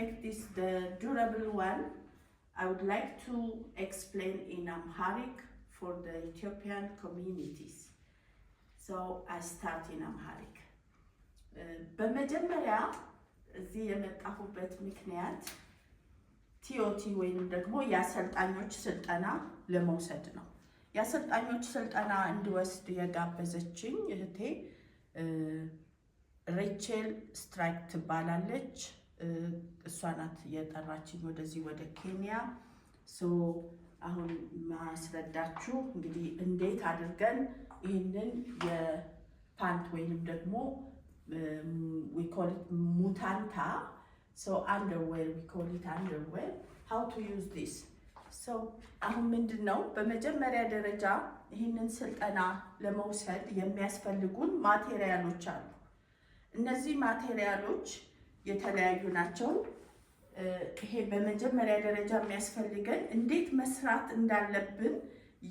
make this the durable one, I would like to explain in Amharic for the Ethiopian communities. So I start in Amharic. በመጀመሪያ እዚህ የመጣሁበት ምክንያት TOT ወይንም ደግሞ የአሰልጣኞች ስልጠና ለመውሰድ ነው። የአሰልጣኞች ስልጠና እንድወስድ የጋበዘችኝ እህቴ ሬቸል ስትራይክ ትባላለች። እሷ ናት የጠራችኝ ወደዚህ ወደ ኬንያ። So አሁን ማስረዳችሁ እንግዲህ እንዴት አድርገን ይህንን የፓንት ወይንም ደግሞ we call it ሙታንታ, so underwear, we call it underwear, how to use this. So አሁን ምንድን ነው፣ በመጀመሪያ ደረጃ ይህንን ስልጠና ለመውሰድ የሚያስፈልጉን material ኦች አሉ። እነዚህ material ኦች የተለያዩ ናቸው። ይሄ በመጀመሪያ ደረጃ የሚያስፈልገን እንዴት መስራት እንዳለብን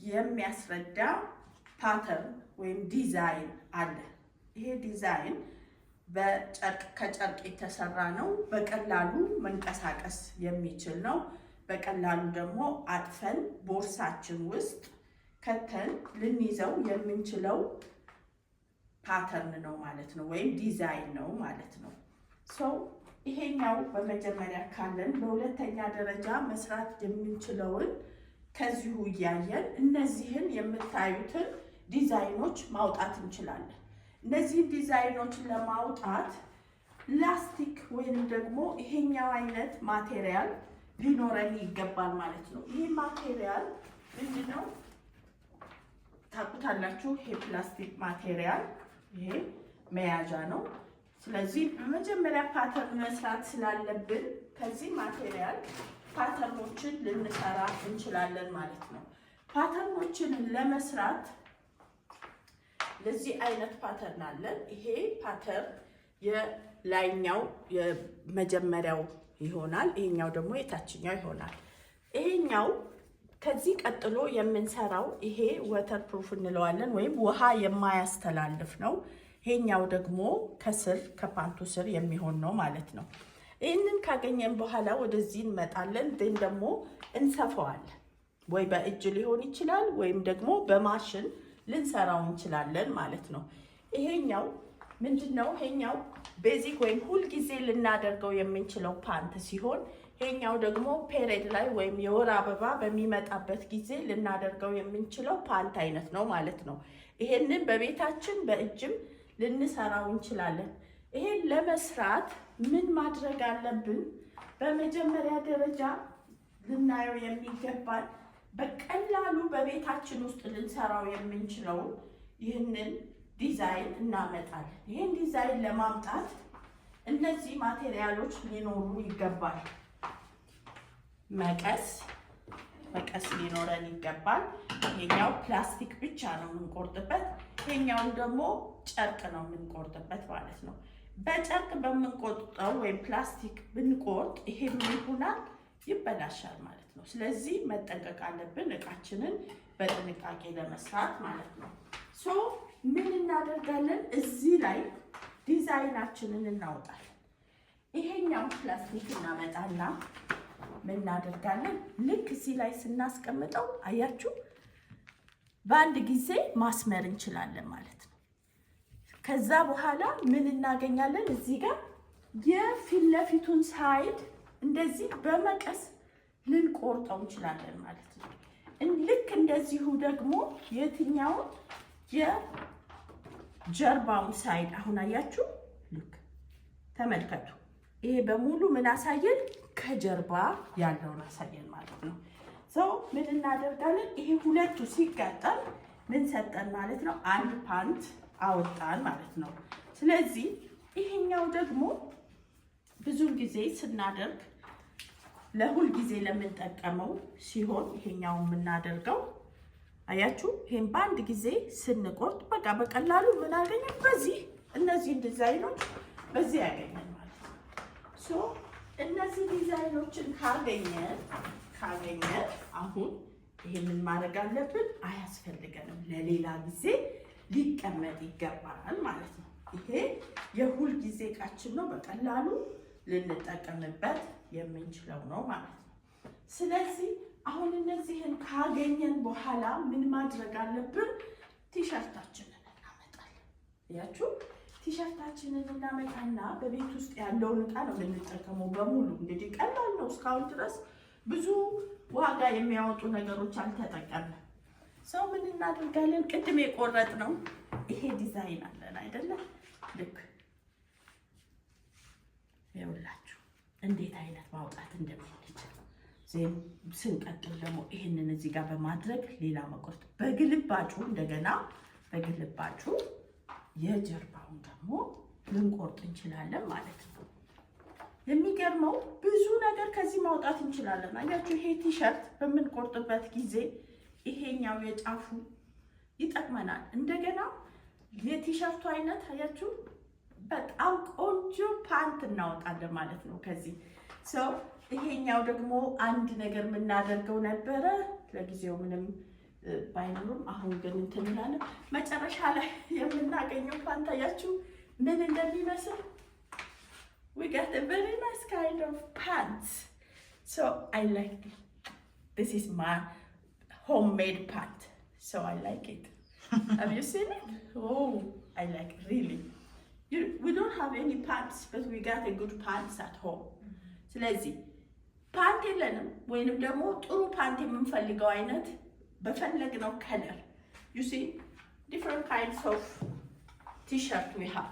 የሚያስረዳ pattern ወይም ዲዛይን አለ። ይሄ ዲዛይን በጨርቅ ከጨርቅ የተሰራ ነው። በቀላሉ መንቀሳቀስ የሚችል ነው። በቀላሉ ደግሞ አጥፈን ቦርሳችን ውስጥ ከተን ልንይዘው የምንችለው pattern ነው ማለት ነው፣ ወይም ዲዛይን ነው ማለት ነው። So ይሄኛው በመጀመሪያ ካለን፣ በሁለተኛ ደረጃ መስራት የምንችለውን ከዚሁ እያየን እነዚህን የምታዩትን ዲዛይኖች ማውጣት እንችላለን። እነዚህን ዲዛይኖች ለማውጣት ላስቲክ ወይም ደግሞ ይሄኛው አይነት material ሊኖረን ይገባል ማለት ነው። ይሄ material ምንድነው? ታውቁታላችሁ። ይሄ ፕላስቲክ material ይሄ መያዣ ነው። ስለዚህ በመጀመሪያ pattern መስራት ስላለብን ከዚህ material pattern ኦችን ልንሰራ እንችላለን ማለት ነው። Pattern ኦችን ለመስራት ለዚህ አይነት pattern አለን። ይሄ pattern የላይኛው የመጀመሪያው ይሆናል። ይሄኛው ደግሞ የታችኛው ይሆናል። ይሄኛው ከዚህ ቀጥሎ የምንሰራው ይሄ waterproof እንለዋለን ወይም ውሃ የማያስተላልፍ ነው። ይሄኛው ደግሞ ከስር ከፓንቱ ስር የሚሆን ነው ማለት ነው። ይህንን ካገኘን በኋላ ወደዚህ እንመጣለን። Then ደግሞ እንሰፋዋለን። ወይ በእጅ ሊሆን ይችላል ወይም ደግሞ በማሽን ልንሰራው እንችላለን ማለት ነው። ይሄኛው ምንድን ነው? ይሄኛው basic ወይም ሁልጊዜ ልናደርገው የምንችለው ፓንት ሲሆን ይሄኛው ደግሞ period ላይ ወይም የወር አበባ በሚመጣበት ጊዜ ልናደርገው የምንችለው ፓንት አይነት ነው ማለት ነው። ይሄንን በቤታችን በእጅም ልንሰራው እንችላለን። ይሄን ለመስራት ምን ማድረግ አለብን? በመጀመሪያ ደረጃ ልናየው የሚገባን በቀላሉ በቤታችን ውስጥ ልንሰራው የምንችለውን ይህንን ዲዛይን እናመጣለን። ይህን ዲዛይን ለማምጣት እነዚህ material ኦች ሊኖሩ ይገባል። መቀስ ሊኖረን ይገባል። ይሄኛው ፕላስቲክ ብቻ ነው የምንቆርጥበት፣ ይሄኛውን ደግሞ ጨርቅ ነው የምንቆርጥበት ማለት ነው። በጨርቅ በምንቆርጠው ወይም ፕላስቲክ ብንቆርጥ ይሄ ምን ይሆናል? ይበላሻል ማለት ነው። ስለዚህ መጠንቀቅ አለብን እቃችንን በጥንቃቄ ለመስራት ማለት ነው። So ምን እናደርጋለን? እዚህ ላይ ዲዛይናችንን እናወጣለን። ይሄኛው ፕላስቲክ እናመጣና ምን እናደርጋለን? ልክ እዚህ ላይ ስናስቀምጠው አያችሁ፣ በአንድ ጊዜ ማስመር እንችላለን ማለት ነው። ከዛ በኋላ ምን እናገኛለን? እዚህ ጋር የፊት ለፊቱን side እንደዚህ በመቀስ ልንቆርጠው እንችላለን ማለት ነው። ልክ እንደዚሁ ደግሞ የትኛውን የጀርባውን side አሁን አያችሁ፣ ልክ ተመልከቱ። ይሄ በሙሉ ምን አሳየን? ከጀርባ ያለውን አሳየን ማለት ነው። So ምን እናደርጋለን? ይሄ ሁለቱ ሲጋጠም ምን ሰጠን ማለት ነው? አንድ ፓንት አወጣን ማለት ነው። ስለዚህ ይሄኛው ደግሞ ብዙን ጊዜ ስናደርግ ለሁል ጊዜ ለምንጠቀመው ሲሆን ይሄኛው የምናደርገው አያችሁ፣ ይሄን በአንድ ጊዜ ስንቆርጥ በቃ በቀላሉ ምን አገኘን? በዚህ እነዚህን ዲዛይኖች በዚህ ያገኘን ማለት ነው። So እነዚህ ዲዛይኖችን ካገኘን አሁን ይሄንን ማድረግ አለብን? አያስፈልገንም። ለሌላ ጊዜ ሊቀመጥ ይገባል ማለት ነው። ይሄ የሁል ጊዜ እቃችን ነው። በቀላሉ ልንጠቀምበት የምንችለው ነው ማለት ነው። ስለዚህ አሁን እነዚህን ካገኘን በኋላ ምን ማድረግ አለብን? ቲሸርታችንን እናመጣለን። አያችሁ፣ ቲሸርታችንን እናመጣና በቤት ውስጥ ያለውን እቃ ነው የምንጠቀመው በሙሉ። እንግዲህ ቀላል ነው። እስካሁን ድረስ ብዙ ዋጋ የሚያወጡ ነገሮች አልተጠቀምንም። So ምን እናደርጋለን? ቅድም የቆረጥነው ይሄ ዲዛይን አለን አይደለም? ልክ ይኸውላችሁ እንዴት አይነት ማውጣት እንደምንችል። Then ስንቀጥል ደግሞ ይህንን እዚህ ጋር በማድረግ ሌላ መቁረጥ፣ በግልባጩ እንደገና በግልባጩ የጀርባውን ደግሞ ልንቆርጥ እንችላለን ማለት ነው። የሚገርመው ብዙ ነገር ከዚህ ማውጣት እንችላለን። አያችሁ፣ ይሄ ቲሸርት በምንቆርጥበት ጊዜ ይሄኛው የጫፉ ይጠቅመናል። እንደገና የቲሸርቱ አይነት አያችሁ፣ በጣም ቆንጆ ፓንት እናወጣለን ማለት ነው ከዚህ። So ይሄኛው ደግሞ አንድ ነገር የምናደርገው ነበረ። ለጊዜው ምንም ባይኖርም አሁን ግን እንትን እንላለን። መጨረሻ ላይ የምናገኘው ፓንት አያችሁ ምን እንደሚመስል። We got a very nice kind of pants. So I like it. This is my homemade pant. So I like it. Have you seen it? Oh, I like it, really. We don't have any pants, but we got a good pants at home. ስለዚህ ፓንት የለንም ወይንም ደግሞ ጥሩ ፓንት የምንፈልገው አይነት በፈለግነው color, you see, different kinds of t-shirt we have.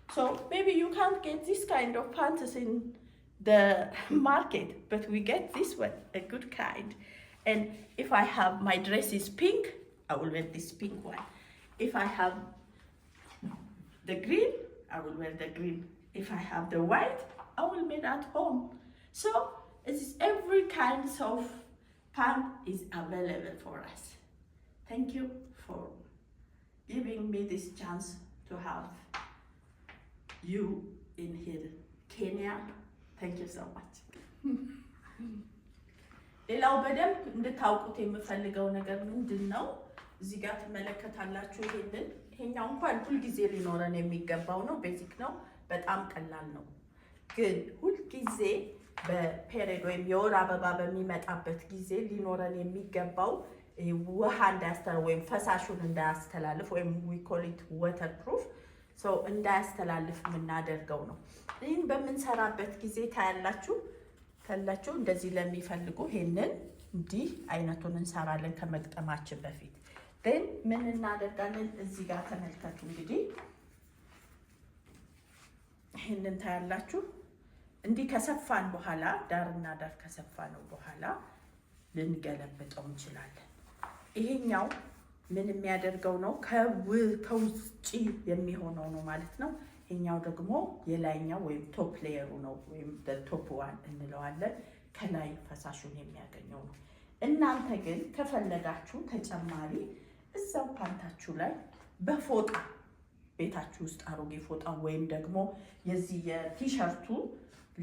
So maybe you can't get this kind of pants in the market, but we get this one, a good kind. And if I have my dress is pink, I will wear this pink one. If I have the green, I will wear the green. If I have the white, I will make at home. So it is every kind of pant is available for us. Thank you for giving me this chance to have you in here, Kenya. Thank you so much. ሌላው በደንብ እንድታውቁት የምፈልገው ነገር ምንድን ነው? እዚህ ጋር ትመለከታላችሁ። ይሄንን ይሄኛው እንኳን ሁልጊዜ ሊኖረን የሚገባው ነው። Basic ነው፣ በጣም ቀላል ነው። ግን ሁልጊዜ በ period ወይም የወር አበባ በሚመጣበት ጊዜ ሊኖረን የሚገባው ውሃ እንዳያስተላልፍ ወይም ፈሳሹን እንዳያስተላልፍ ወይም we call it waterproof so እንዳያስተላልፍ የምናደርገው ነው። ይህን በምንሰራበት ጊዜ ታያላችሁ እንደዚህ ለሚፈልጉ ይሄንን እንዲህ አይነቱን እንሰራለን ከመግጠማችን በፊት። Then ምን እናደርጋለን? እዚህ ጋር ተመልከቱ። እንግዲህ ይሄንን ታያላችሁ። እንዲህ ከሰፋን በኋላ፣ ዳርና ዳር ከሰፋነው በኋላ ልንገለብጠው እንችላለን። ይሄኛው ምን የሚያደርገው ነው? ከውጭ የሚሆነው ነው ማለት ነው። ይሄኛው ደግሞ የላይኛው ወይም top layer ኡ ነው፣ ወይም top one እንለዋለን። ከላይ ፈሳሹን የሚያገኘው ነው። እናንተ ግን ከፈለጋችሁ ተጨማሪ እዛው ፓንታችሁ ላይ በፎጣ፣ ቤታችሁ ውስጥ አሮጌ ፎጣ ወይም ደግሞ የዚህ የቲሸርቱ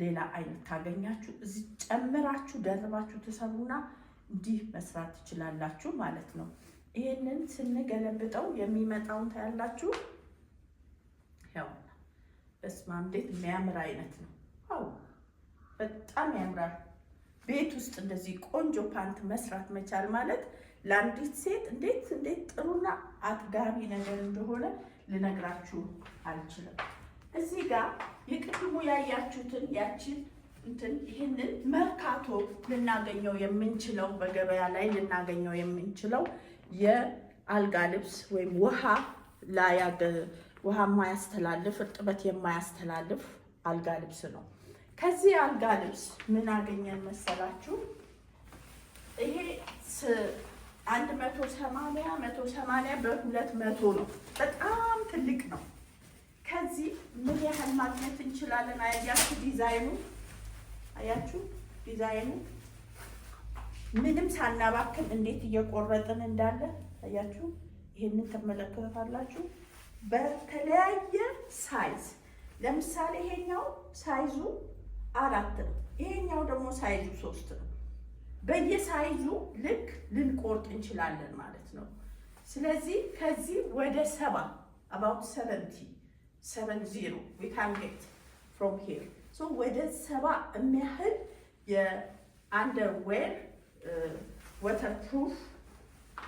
ሌላ አይነት ካገኛችሁ እዚህ ጨምራችሁ ደርባችሁ ትሰሩና እንዲህ መስራት ትችላላችሁ ማለት ነው። ይሄንን ስንገለብጠው የሚመጣውን ታያላችሁ። ያው በስመ አብ፣ እንዴት የሚያምር አይነት ነው! አው በጣም ያምራል። ቤት ውስጥ እንደዚህ ቆንጆ ፓንት መስራት መቻል ማለት ለአንዲት ሴት እንዴት እንዴት ጥሩና አጥጋቢ ነገር እንደሆነ ልነግራችሁ አልችልም። እዚህ ጋር የቅድሙ ያያችሁትን ያችን እንትን ይህንን መርካቶ ልናገኘው የምንችለው፣ በገበያ ላይ ልናገኘው የምንችለው የአልጋ ልብስ ወይም ውሃ የማያስተላልፍ፣ እርጥበት የማያስተላልፍ አልጋ ልብስ ነው። ከዚህ አልጋ ልብስ ምን አገኘን መሰላችሁ? ይሄ 180 180 በ200 ነው። በጣም ትልቅ ነው። ከዚህ ምን ያህል ማግኘት እንችላለን? አያችሁ ዲዛይኑ፣ አያችሁ ዲዛይኑ ምንም ሳናባክን እንዴት እየቆረጥን እንዳለ አያችሁ። ይሄንን ትመለከታላችሁ። በተለያየ size፣ ለምሳሌ ይሄኛው size ኡ 4 ነው። ይሄኛው ደግሞ size ኡ 3 ነው። በየ size ኡ ልክ ልንቆርጥ እንችላለን ማለት ነው። ስለዚህ ከዚህ ወደ 70, about 70, 70 we can get from here. So ወደ 70 የሚያህል የ underwear waterproof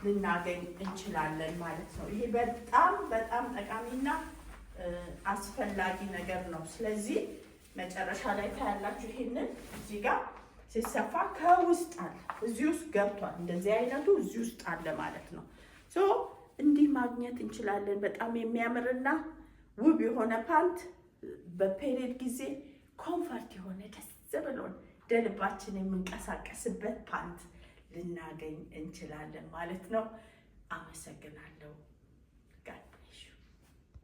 ልናገኝ እንችላለን ማለት ነው። ይሄ በጣም በጣም ጠቃሚና አስፈላጊ ነገር ነው። ስለዚህ መጨረሻ ላይ ታያላችሁ። ይሄንን እዚህ ጋር ሲሰፋ ከውስጥ አለ፣ እዚህ ውስጥ ገብቷል። እንደዚህ አይነቱ እዚህ ውስጥ አለ ማለት ነው። So እንዲህ ማግኘት እንችላለን። በጣም የሚያምርና ውብ የሆነ ፓንት፣ በ period ጊዜ comfort የሆነ፣ ደስ ብሎን ደልባችን የምንቀሳቀስበት ፓንት ልናገኝ እንችላለን ማለት ነው። አመሰግናለሁ።